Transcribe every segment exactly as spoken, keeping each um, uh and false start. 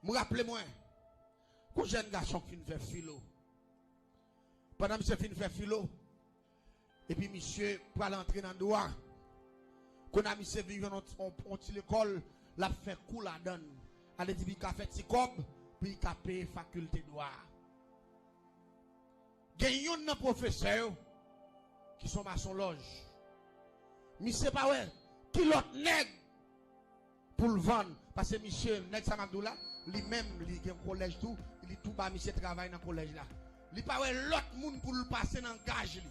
M raple mwen, gon jèn gason k fin fè filo. Pandan misye fin fè filo, epi misye pral antre nan dwa. Kounye a misye vin jwenn yon, yon, yon ti lekòl, l ap fè kou ladan l. Ale di pou l ka fè ti kòb, pou l ka peye fakilte dwa a. Gen youn nan pwofesè yo ki se yon masonlòj. Misye pa wè ki lòt nèg pou l vann. Paske misye, nèg sa m ap di w la, li menm, li gen kolèj tou, li tou ba misye travay nan kolèj la. Li pa wè lòt moun pou l pase nan gaj li.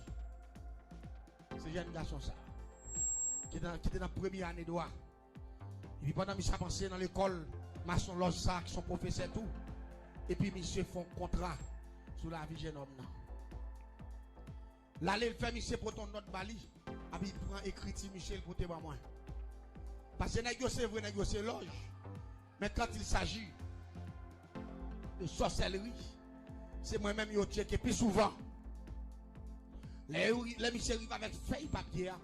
Se jèn gason sa, ki te nan, ki te nan premye ane dwa. Epi pandan misye ap anseye nan lekòl, masonlòj sa, ki se yon pwofesè tou, epi misye fè yon kontra sou lavi jènòm nan. L ale, l fè misye pote yon nòt ba li, epi l pran ekriti misye, l pote ban mwen. Paske nèg yo, se vre, nèg yo se lòj. Men quand il s'agit de sorcellerie, se mwen menm yo tcheke pi souvan. Lè yo, lè misye rive avèk fèy papye a,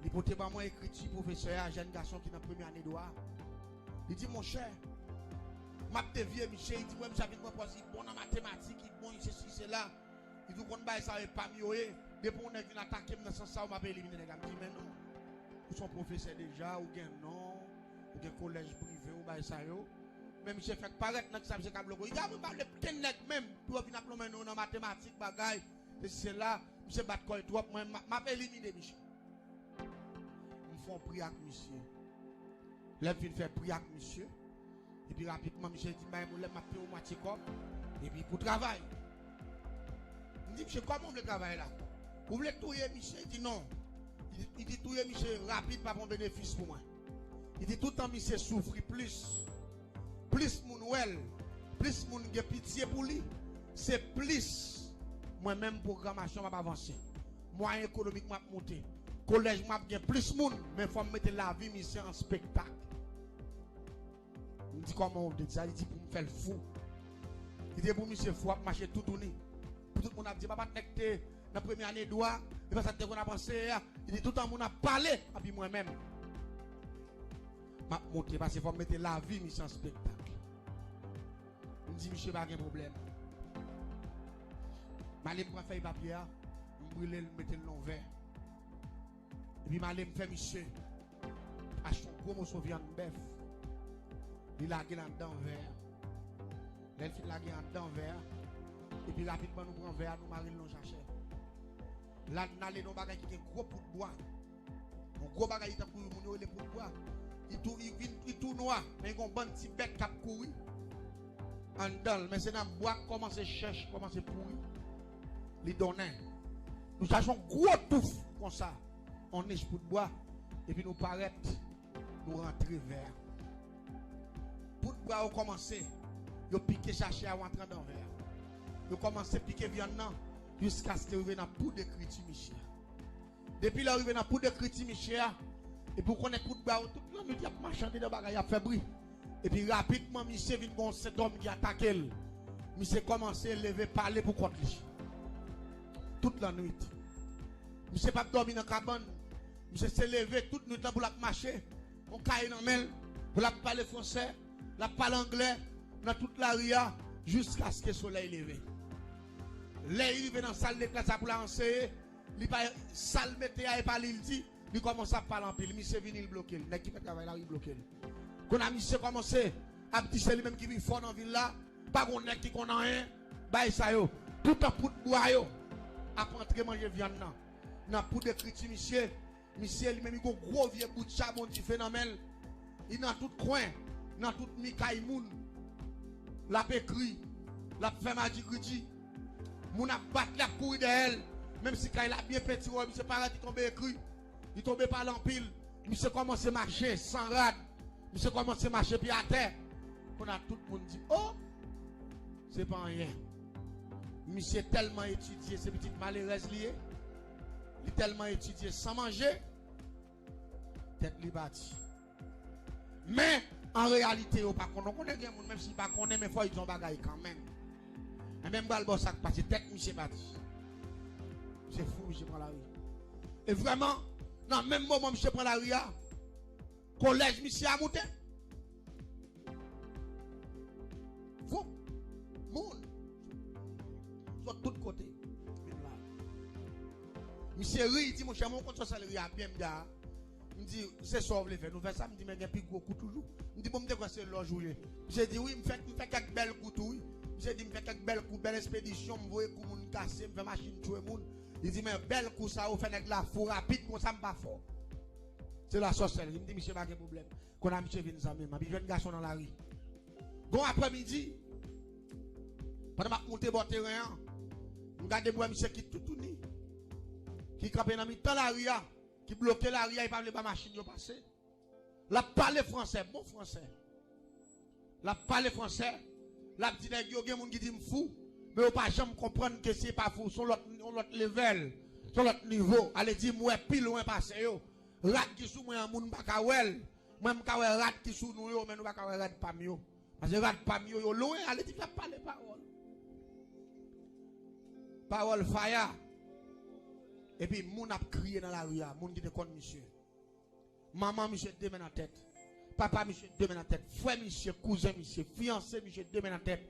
li pote ban mwen ekriti pwofesè a, jèn gason ki nan premye ane dwa a. Li di, monchè, m ap devye misye, li di, wè, misye ap vin pran pòz, li bon nan matematik, li bon, li sesi, sela. Li di, ou konn bagay sa yo, e pa m yo ye. Depi yon nèg vin atake m nan sans sa yo, m ap elimine nèg la. M di, men non. Ou se yon pwofesè deja, ou gen non, ou gen kolèj prive, ou bagay sa yo. Men misye fèk parèt nan kisa misye ka bloke w. Li di, a, mwen pa vle kenn nèg menm pou yo vin ap lonmen non nan matematik, bagay, sesi, sela. Misye bat kò l twòp, mwen, m, m ap elimine misye. M fè yon pri ak misye. Lè m fin fè pri ak misye, epi rapidman, misye di m, bay moun lè m ap peye w mwatye kòb, epi pou travay. M di, misye, kòman w vle travay la? Ou vle touye misye? Li di, non. Li di, li di, touye misye rapid pa pran benefis pou mwen. Li di, toutan misye soufri plis, plis moun wè l, plis moun gen pitye pou li, se plis mwen menm pwogramasyon m ap avanse. Mwayen ekonomik mwen ap moute. Kolèj mwen ap gen plis moun, men fò m mete lavi misye an spektak. M di, kòman w vle di sa? Li di pou m fè l fou. Li di pou misye fou ap mache toutouni. Pou tout moun ap di, papa t nèg te nan premye ane dwa, e pa sa t te konn ap anseye a. Li di toutan moun ap pale, epi mwen menm, m ap moute, paske fò m mete lavi misye an spektak. M di misye pa gen pwoblèm. M ale m pran fèy papye a, m brile l, m mete l nan yon vè. Epi m ale m fè misye achte yon gwo moso vyann bèf. Li lage l anndan vè a. Lè l fin lage anndan vè a, epi rapidman nou pran vè a, nou mare l nan yon sachè. La n ale nan yon bagay ki gen gwo pout bwa. Yon gwo bagay li tankou moun yo rele pout bwa. Li tou, li vin, li tou nwa, men gen yon bann ti bèt k ap kouri anndan l. Men se nan bwa k kòmanse chèch, kòmanse pouri. Li donnen. Nou chache yon gwo touf konsa, yon nich pout bwa, epi nou parèt, nou rantre vè a. Pout bwa yo kòmanse, yo pike sachè a, yo antre anndan vè a. Yo kòmanse pike vyann nan, jiskaske yo rive nan poud ekriti misye a. Depi lè yo rive nan poud ekriti misye a, epi w konnen pout bwa yo, tout lannwit y ap mache andedan bagay, y ap fè bri. Epi rapidman, misye vin gen yon sentòm ki atake l. Misye kòmanse leve pale pou kont li. Tout lannwit. Misye p ap dòmi nan kabann. Misye se leve tout nwit lan pou l ap mache. Yon kaye nan men l, pou l ap pale fransè, l ap pale anglè, nan tout lari a, jiskaske solèy leve. Lè li rive nan sal de klas la pou l al anseye, li pa, sa l mete a, e pa li l di, li kòmanse ap pale anpil. Misye vini, l bloke l. Nèg ki fè travay la, li bloke l. Kounye a, misye kòmanse ap di se li menm ki pi fò nan vil la, pa gon nèg ki konn anyen, bay sa yo. Toutan pout bwa yo ap antre manje vyann nan, nan poud ekriti misye, misye li menm, li gon gwo vye bout chabon dife nan men l. Li nan tout kwen, nan tout mi kay moun. L ap ekri, l ap fè madigridi. Moun ap bat li, ap kouri dèyè l. Menm si kay la byen pentire, misye parèt, li tonbe ekri. Li tonbe pale anpil. Misye kòmanse mache san rad. Misye kòmanse mache pye atè. Kounye a tout moun di, o! Se pa anyen. Misye tèlman etidye, se pitit malerèz li ye. Li tèlman etidye san manje, tèt li pati. Men, an reyalite, yo pa konnen. Ou konnen gen moun, menm si l pa konnen, men fò l di yon bagay kanmenm. Enben, m pral ba w sa k pase, tèt misye pati. Misye fou, misye pran lari. E vrèman, nan menm moman misye pran lari a, kolèj misye a moute. Misye ri, li di, "Monchè, mwen konn sòsèlri a byen, m di a." M di, "Se sa w vle fè, nou fè sa." M di, "Men gen pi gwo kou toujou." M di, "Bon, m te kwè se lòj ou ye." Misye di, "Wi, m fè, m fè kèk bèl kou tou, wi." Misye di, "M fè kèk bèl kou, bèl espedisyon, m voye kou moun kase, m fè machin tchwe moun." Li di, "Men bèl kou sa yo fè nèg la fou rapid, konsa m pa fò." Se la sòsèlri. M di, "Misye, pa gen pwoblèm." Kounye a misye vin zanmi m. Epi jèn gason nan lari. Gon aprèmidi, pandan m ap moute bò teren an, m gade m wè misye ki toutouni, ki kanpe nan mitan lari a, ki bloke lari a, li pa vle ba machin yo pase. L ap pale fransè, bon fransè. L ap pale fransè. L ap di nèg yo, gen moun ki di m fou, men yo pa janm konprann ke se pa fou, se yon lòt, yon lòt level, se yon lòt nivo. Ale di m wè pi lwen pase yo. Rad ki sou mwen an, moun pa ka wè l. Mwen, m ka wè rad ki sou nou yo, men nou pa ka wè rad pa m yo. Paske rad pa m yo, yo lwen, ale di m ap pale pawòl. Pawòl faya. Epi moun ap kriye nan lari a, moun ki te konn misye. Manman misye de men nan tèt. Papa misye de men nan tèt. Frè misye, kouzen misye, fiyanse misye de men nan tèt.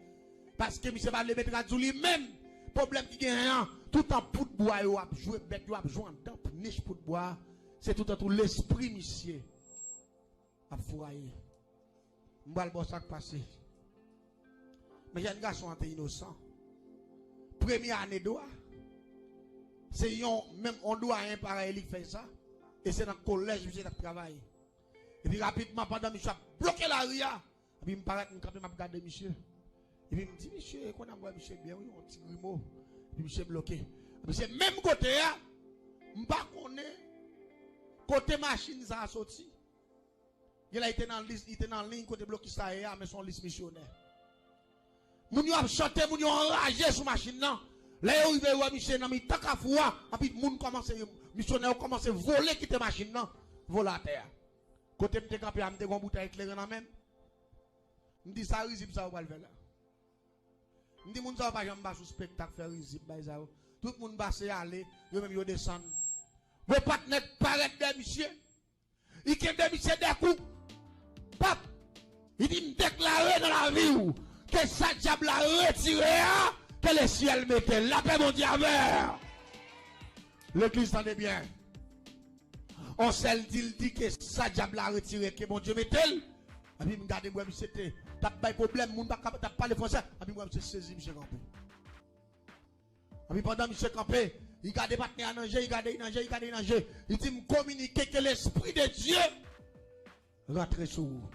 Paske misye pa vle met rad sou li menm. Pwoblèm ki genyen an, toutan pout bwa yo ap jwe, bèt yo ap jwe anndan nich pout bwa a, se toutan tou lespri misye ap fouraye. M pral ba w sa k pase. Men jèn gason an te inosan. Premye ane dwa, se yon, menm yon dwayen parèy li k fè sa. E se nan kolèj misye t ap travay. Epi rapidman, pandan misye ap bloke lari a, epi m parèt, m kanpe, m ap gade misye. Epi m di, "Misye, kounye a m wè misye byen, wi, yon ti grimo." Epi misye bloke. Epi se menm kote a, m pa konnen kote machin sa a soti. Genlè li te nan lis, li te nan liy kote blokis la ye a, men se yon lis misyonè. Moun yo ap chante, moun yo anraje sou machin nan. Lè yo rive, yo wè misye nan mitan kafou a, anpi moun kòmanse, misyonè yo kòmanse vole kite machin nan, vole atè a. Kote m te kanpe a, m te gen yon boutèy kleren nan men m. M di, "Sa rizib sa yo pral fè la?" M di, "Moun sa yo pa janm ba sou spektak fè rizib, bay sa yo." Tout moun pase ale, yo menm yo desann. Gwo patnè parèt dèyè misye. Li kenbe misye dèkou. Pap! Li di, "M deklare nan lavi w ke sa dyab la retire a, ke lesyèl mete l. Lapè Bondye avè w." Legliz, tande byen. On sèl di, l di ke sa dyab la retire, ke Bondye mete l. Epi m gade, m wè misye te, t ap bay pwoblèm, moun pa ka, t ap pale fransè. Epi m wè misye sezi, misye kanpe. Epi pandan misye kanpe, li gade patnè a nan je, li gade li nan je, li gade li nan je. Li di, "M kominike ke Lespri de Dye rantre sou ou."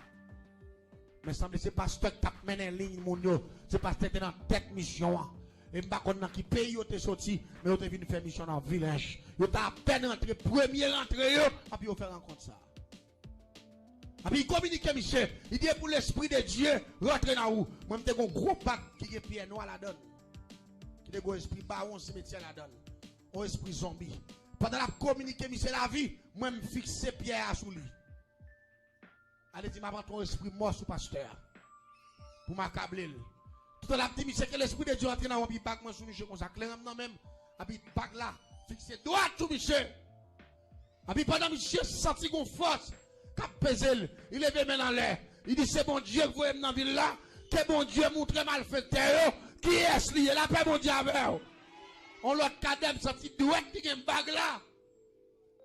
Men sanble se pastè k t ap mennen liy moun yo. Se pastè te nan tèt misyon an. E m pa konn nan ki peyi yo te soti, men yo te vin fè misyon nan Vilèj. Yo ta apèn rantre, premye rantre yo, epi yo fè rankont sa a. Epi li kominike misye, li di, "Pou Lespri de Dye rantre nan ou." Mwen, m te gen yon gwo bag ki gen pyè nwa ladan l, ki te gen yon espri bawon simetyè ladan l, yon espri zonbi. Pandan l ap kominike misye lavi, mwen, m fikse pyè a sou li. Ale di, "M ap antre yon espri mò sou pastè a pou m akable l." Toutan l ap di, "Misye, ke Lespri de Dye antre nan ou," epi bag mwen sou misye konsa, kleren m nan men m, epi bag la fikse dwat sou misye. Epi pandan misye santi gon fòs k ap peze l, li leve men l anlè. Li di, "Se Bondye k voye m nan vil la, ke Bondye montre malfektè yo kiyès li ye." Lapè Bondye avè w. On lòt kadè, m santi dwèt ki gen bag la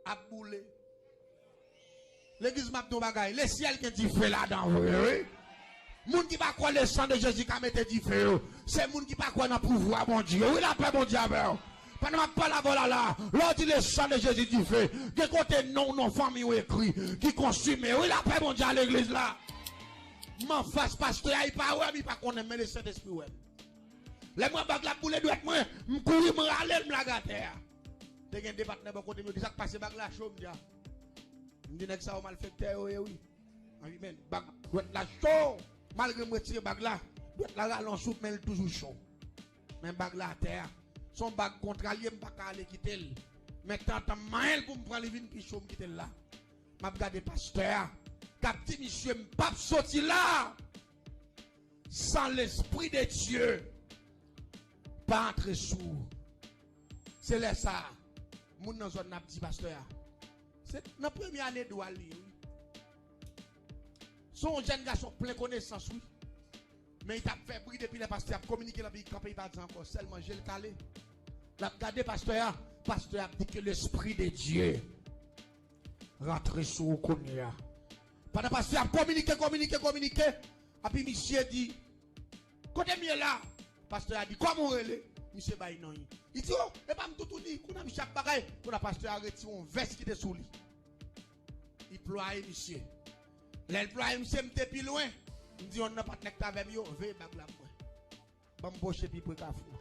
ap boule. Legliz, m ap di yon bagay, lesyèl gen dife ladan vre, wi. Moun ki pa kwè le san de Jezi ka mete dife yo, se moun ki pa kwè nan pouvwa Bondye. Wi, lapè Bondye avè w. Pandan m ap pale avè w la, la, lè w di le san de Jezi dife, gen kote non w, non fanmi w ekri, ki konsime. Wi, lapè Bondye a legliz la. M anfas pastè a, li pa wè m, li pa konnen m, men le Sentespri wè m. Lè m wè bag la ap boule dwèt mwen, m kouri, m rale l, m lage atè a. Te gen de patnè bò kote m, yo di, "Sa k pase, bag la cho?" M di, "A." M di, "Nèg sa yo malfektè yo ye, wi." Anvi men, bag, dwèt la cho. Malgre m retire bag la, dwèt la rale yon souf, men l toujou cho. Men bag la atè a. Se yon bag kontra l ye, m pa ka ale kite l. Men tantan m manyen l pou m pran li vin pi cho, m kite l la. M ap gade pastè a k ap di, "Misye, m p ap soti la san Lespri de Dye pa antre sou ou." Se lè sa a, moun nan zòn nan ap di pastè a, se nan premye ane dwa l li ye, wi. Se yon jèn gason plen konesans, wi. Men li t ap fè bri depi lè pastè ap kominike l, epi li kanpe, li pa di ankò, sèlman je l kale. L ap gade pastè a, Pastè ap di ke lespri de Dye rantre sou ou kounye a. Pandan pastè ap kominike, kominike, kominike, epi misye di, "Kote m ye la?" Pastè a di, "Kòman w rele?" Misye bay non li. Li di, "O, e pa m toutouni." Kounye a misye ap bagay, kounye a pastè a retire yon vès ki te sou li. Li plwaye misye. Lè l plwaye misye, m te pi lwen. M di yonn nan patnè k t avè m yo, "Veye bag la pou mwen. Ban m pwoche pi pre kafou a."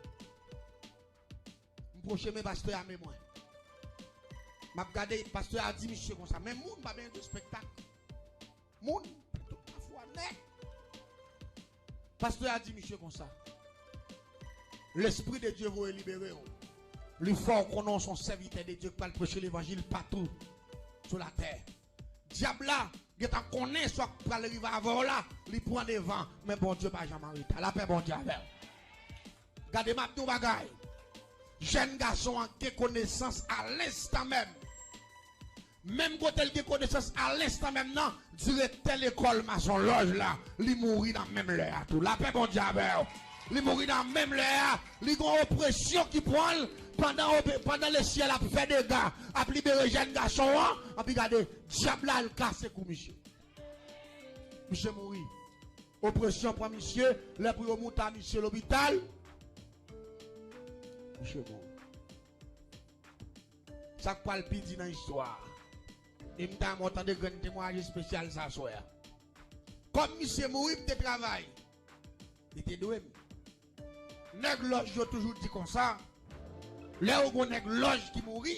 M pwoche men pastè a men mwen. M ap gade, pastè a di misye konsa, "Men moun pa byen de spektak. Moun, tout kafou a nèt." Pastè a di misye konsa, "Lespri de Dye voye libere w. Li fè w konnen w se yon sèvitè de Dye k pral preche levanjil patou sou latè. Dyab la gentan konnen sa k pral rive avè w la, li pran devan, men Bondye pa janm an reta." Lapè Bondye avè w. Gade, m ap di w bagay. Jèn gason an gen konesans alenstan menm. Menm kote l gen konesans alenstan menm nan, direktè lekòl masonlòj la, li mouri nan menm lè a tou. Lapè Bondye avè w. Li mouri nan menm lè a. Li gon opresyon ki pran l pandan, ope- pandan lesyèl ap fè dega, ap libere jèn gason an. Anpi gade, dyab la al kase kou misye. Misye mouri. Opresyon pran misye, lè pou yo moute misye lopital, misye mouri. Sa k pral pi di nan istwa a. E m ta renmen w tande grenn temwayaj espesyal sa aswè a. Kòm misye mouri, m te travay. Li te dwe m. Nèg lòj yo toujou di konsa, lè yo gon nèg lòj ki mouri,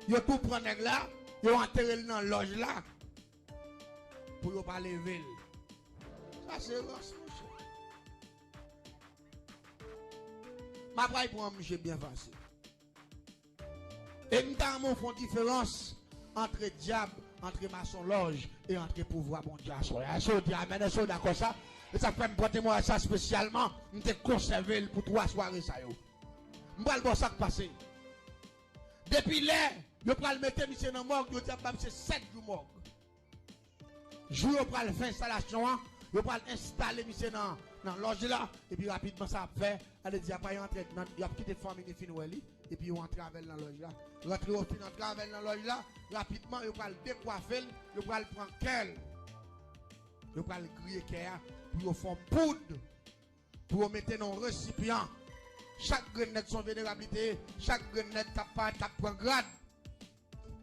yo tou pran nèg la, yo antere l nan lòj la pou yo pa leve l. Sa se rans, monchè. M ap pral pran misye byen fasil. E m ta renmen w fè yon diferans antre dyab, antre masonlòj e antre pouvwa Bondye aswè a. Èske w di amèn? Èske w dakò sa? E sa k fè m pran temwayaj sa espesyalman, m te konsève l pou twa sware sa yo. M pral ba w sa k pase. Depi lè yo pral mete misye nan mòg, yo di y ap ba misye sèt jou mòg. Jou yo pral fè enstalasyon an, yo pral enstale misye nan, nan lòj la, epi rapidman sa ap fè, ale di apa y antre nan, y ap kite fanmi li fin wè li, epi yo antre avè l nan lòj la. Rantre yo fin antre avè l nan lòj la, rapidman yo pral dekwafe l, yo pral pran kè l, yo pral griye kè a, pou yo fè yon poud, pou yo mete nan yon resipyan. Chak grenn nèg se yon venerab li te ye, chak grenn nèg k ap parèt, k ap pran grad,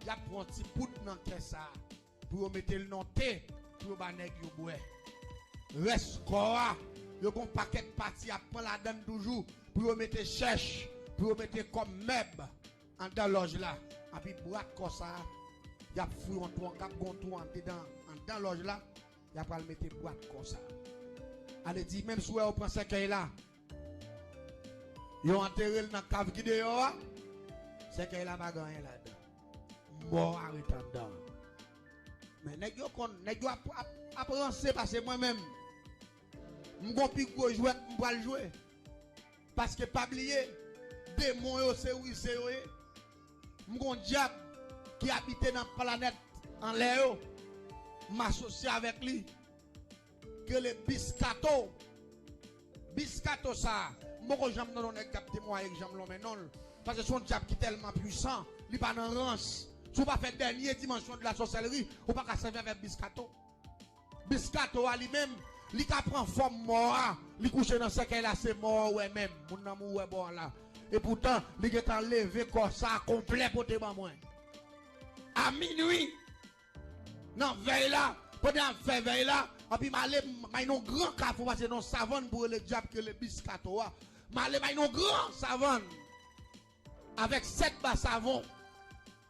y ap pran yon ti poud nan kè sa a, pou yo mete l nan te, pou yo ba nèg yo bwè. Rès kò a, yo gon pakèt pati y ap pran ladan l toujou, pou yo mete chèch, pou yo mete kòm mèb anndan lòj la. Epi bwat kò sa a, y ap foure yon twou, k ap gon twou andedan, anndan lòj la, y ap pral mete bwat kò sa a. Ale di, menm si w wè yo pran sèkèy la, yo antere l nan kav ki deyò a, sèkèy la pa gen anyen ladan. Mò a ret anndan. Men nèg yo konn, nèg yo ap, ap, ap ranse pase mwen menm. M gon pi gwo jwèt m pral jwe. Paske pa bliye, demon yo se rize yo ye. M gon dyab ki abite nan planèt anlè yo. M asosye avèk li. Ki rele Biskato. Biskato sa a, m poko janm tande yon nèg k ap temwaye k janm lonmen non l. Paske se yon dyab ki tèlman pwisan, li pa nan rans. Si w pa fè dènye dimansyon de la sòsèlri, ou pa ka sèvi avèk Biskato. Biskato a li menm, li ka pran fòm mò a, li kouche nan sèkèy la, se mò a ou wè menm, moun nan mouri wè bò an la. Epoutan, li gentan leve kò sa a konplè pote ban mwen. A minwi, nan vèy la, pandan y ap fè vèy la, anpi m ale, m al nan yon gran kafou, pase nan yon savann pou rele dyab ki rele Biskato a. M ale, m al nan yon gran savann avèk sèt ba savon.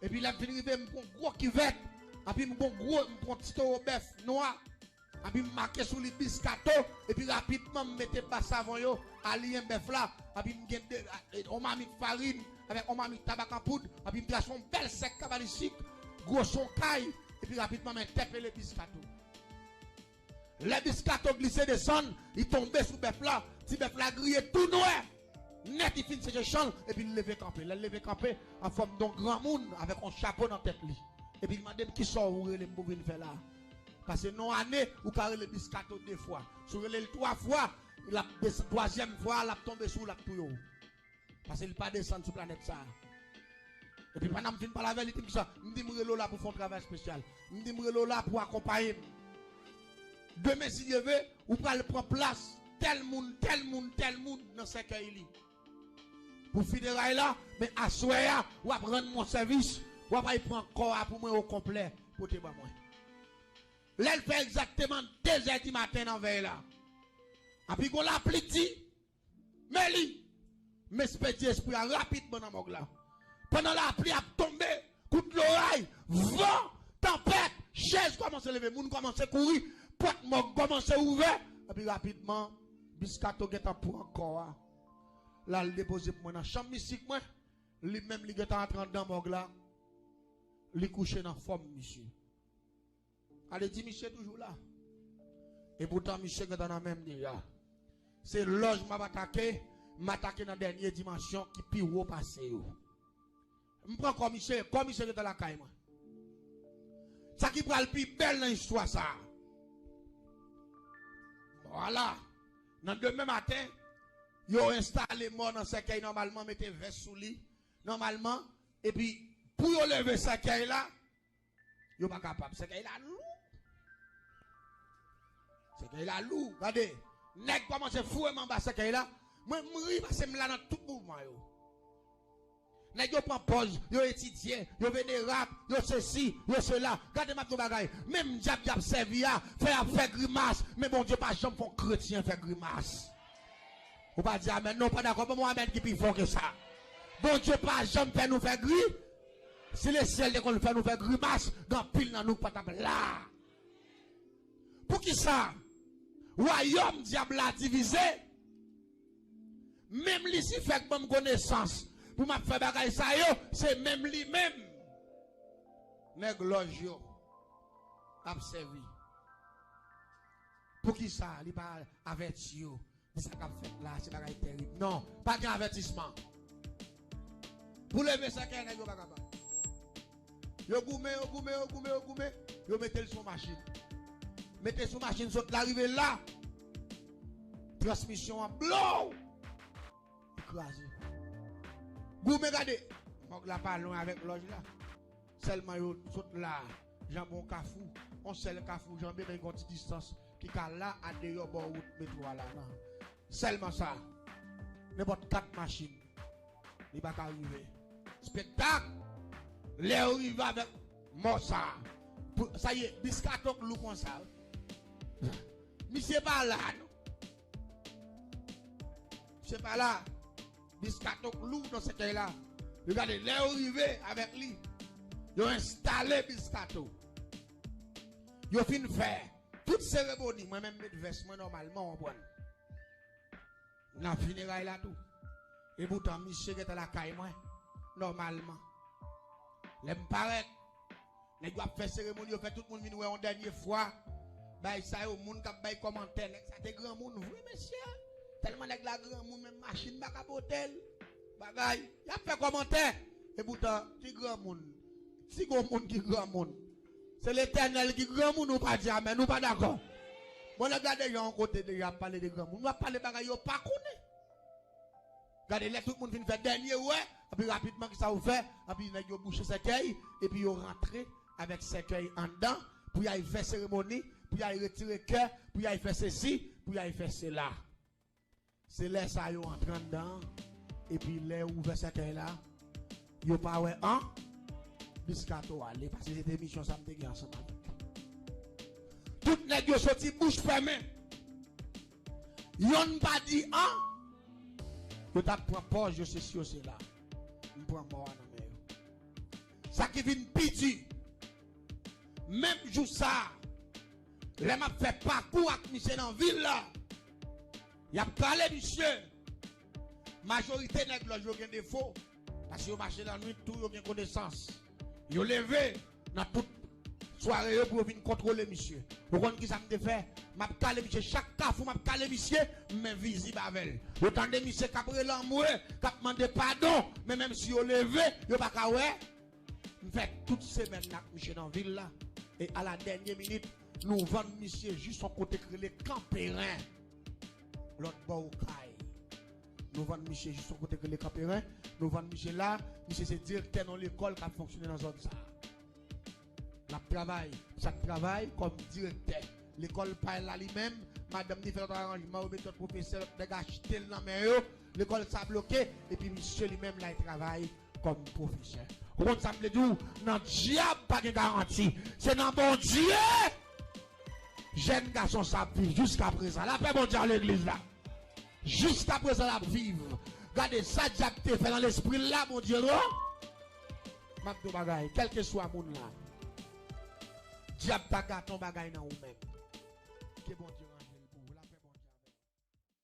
Epi lè m fin rive, m pran yon gwo kivèt, epi m pran yon gwo, m pran yon ti towo bèf nwa, epi m make sou li Biskato, epi rapidman m mete ba savon yo, aliyen bèf la, epi m gen de, e, yon mamit farin, avèk yon mamit tabak an poud, epi m trase yon bèl sèk kabalistik, gwo son kay, epi rapidman m entèpele Biskato. Lè Biskato glise desann, li tonbe sou bèf la, ti bèf la griye tou nwè. Nèt, li fin seche chan l, epi l leve kanpe. Lè l leve kanpe, an fòm de yon granmoun, avèk yon chapo nan tèt li. Epi l mande m, "Kisa w rele m pou vin fè la a?" Pase non ane, ou ka rele Biskato de fwa. Si w rele l twa fwa, l ap desann, twazyèm fwa a, l ap tonbe sou w, l ap touye w. Paske li pa desann sou planèt sa a. Epi pandan m fin pale avè li, li di m kisa? M di m rele w la pou fè yon travay espesyal. M di m rele w la pou akonpaye m. Demen, si Dye ve, ou pral pran plas tèl moun, tèl moun, tèl moun nan sèkèy li. Pou fineray la, men aswè a, w ap rann mwen sèvis, w ap al pran kò a pou mwen okonplè, pote ban mwen. Lè l fè egzakteman de zè di maten nan vèy la, epi gon lapli di, men li, m espedi espri a rapidman nan mòg la. Pandan lapli ap tonbe, kout loray, van, tanpèt, chèz kòmanse leve, moun kòmanse kouri, pòt mòg kòmanse ouvè, epi rapidman, Biscato gentan pran kò a. L al depoze pou mwen nan chanm mistik mwen. Li menm, li gentan antre anndan mòg la. Li kouche nan fòm misye. Gade, di misye toujou la. Epoutan, misye gentan nan men m deja. Se lòj m ap atake, m atake nan dènye dimansyon ki pi wo pase yo. M pran kò misye, kò misye gentan lakay mwen. Sa ki pral pi bèl nan istwa sa a. Vwala. Nan demen maten, yo enstale mò nan sèkèy nòmalman, mete vès sou li nòmalman, epi pou yo leve sèkèy la, yo pa kapab. Sèkèy la lou. Sèkèy la lou. Gade, nèg kòmanse foure m anba sèkèy la. Mwen, m ri paske m la nan tout mouvman yo. Nèg yo pran pòz, yo etidye, yo venerab, yo sesi, yo sela. Gade, m ap di yon bagay. Menm dyab y ap sèvi a, fè y ap fè grimas, men Bondye pa janm fè yon kretyen fè grimas. Ou pa di amèn, non, ou pa dakò. Ban m yon amèn ki pi fò ke sa. Bondye pa janm fè nou fè gri. Si lesyèl te konn fè nou fè grimas, gen anpil nan nou ki pa t ap la. Poukisa wayòm dyab la divize? Menm Lisifè k ban m konesans pou m ap fè bagay sa yo, se menm li menm nèg lòj yo ap sèvi. Poukisa li pa avèti yo? Di sa k ap fèt la, se bagay terib. Non, pa gen avètisman. Pou leve sèkèy, nèg yo pa kapab. Yo goumen, yo goumen, yo goumen, yo goumen. Yo mete l sou machin. Mete sou machin, sot la, rive la. Transmisyon an blow! Li kraze. Goumen, gade. Mòg la pa lwen avèk lòj la. Sèlman yo sot la, janbe yon kafou, yon sèl kafou janbe, men gen yon ti distans ki ka la, andeyò bò wout metwo a la, non. Sèlman sa, nenpòt kat machin, li pa ka rive. Spektak, lè yo rive avèk mò sa, pou, sa ye, Biscato k lou konsa. Misye pa la, non. Misye pa la. Biscato k lou nan sèkèy la. Yo gade, lè yo rive avèk li, yo enstale Biscato. Yo fin fè tout seremoni. Mwen menm, m met vès mwen nòmalman, w konprann. Nan fineray la tou. Epoutan, misye gentan lakay mwen nòmalman. Lè m parèt, nèg yo ap fè seremoni, yo fè tout moun vin wè yon dènye fwa. Bay sa yo, moun k ap bay kòmantè, nèg sa te granmoun vre, mesye. Tèlman nèg la granmoun, menm machin pa ka pote l. Bagay, y ap fè kòmantè. Epoutan, ki granmoun? Si gon moun ki granmoun, se Letènèl ki granmoun, ou pa di amèn, ou pa dakò. Bon, nèg la deja yon kote, deja ap pale de granmoun. W ap pale bagay yo pa konnen. Gade, lè tout moun fin fè dènye wè, epi rapidman, kisa yo fè? Epi nèg yo bouche sèkèy, epi yo rantre avèk sèkèy anndan, pou y al fè seremoni, pou y al retire kè, pou y al fè sesi, pou y al fè sela. Se lè sa yo antre anndan an, epi lè yo ouvè sèkèy la, yo pa wè an, Biscato ale, paske se te misyon sa m te gen ansanm avèk li. Tout nèg yo soti bouch fèmen. Yonn pa di an. Yo t ap pran pòz, yo sesi, yo sela. M pran mò a nan men yo. Sa ki vin pi di, menm jou sa a, lè m ap fè pakou ak misye nan vil la, y ap kale misye. Majorite nèg lòj yo gen defo, paske yo mache lannwit tou, yo gen konesans. Yo leve nan tout sware yo pou yo vin kontwole misye. Ou konn kisa m te fè? M ap kale misye, chak kafou m ap kale misye, m men vizib avè l. Yo tande misye k ap rele anmwe, k ap mande padon, men menm si yo leve, yo pa ka wè. M fè tout semèn nan ak misye nan vil la. E a la dènye minit, nou vann misye jis yon kote k rele Kanperen, lòt bò Okay. Nou vann misye jis yon kote k rele Kanperen. Nou vann misye la. Misye se direktè yon lekòl k ap fonksyone nan zòn sa a. L ap travay, sa k travay kòm direktè. Lekòl pa l la li menm, madanm ni fè lòt aranjman, yo mete lòt pwofesè, lòt nèg achte l nan men yo. Lekòl sa bloke, epi misye li menm la, l travay kòm pwofesè. Ou konn sa m vle di w? Nan dyab pa gen garanti. Se nan Bondye jèn gason sa ap viv jiska prezan. Lapè Bondye a legliz la. Jiska prezan l ap viv. Gade sa dyab te fè nan lespri l la, Bondye non. M ap di w bagay, kèlkeswa moun la, dyab ta gate yon bagay nan ou menm. Ke Bondye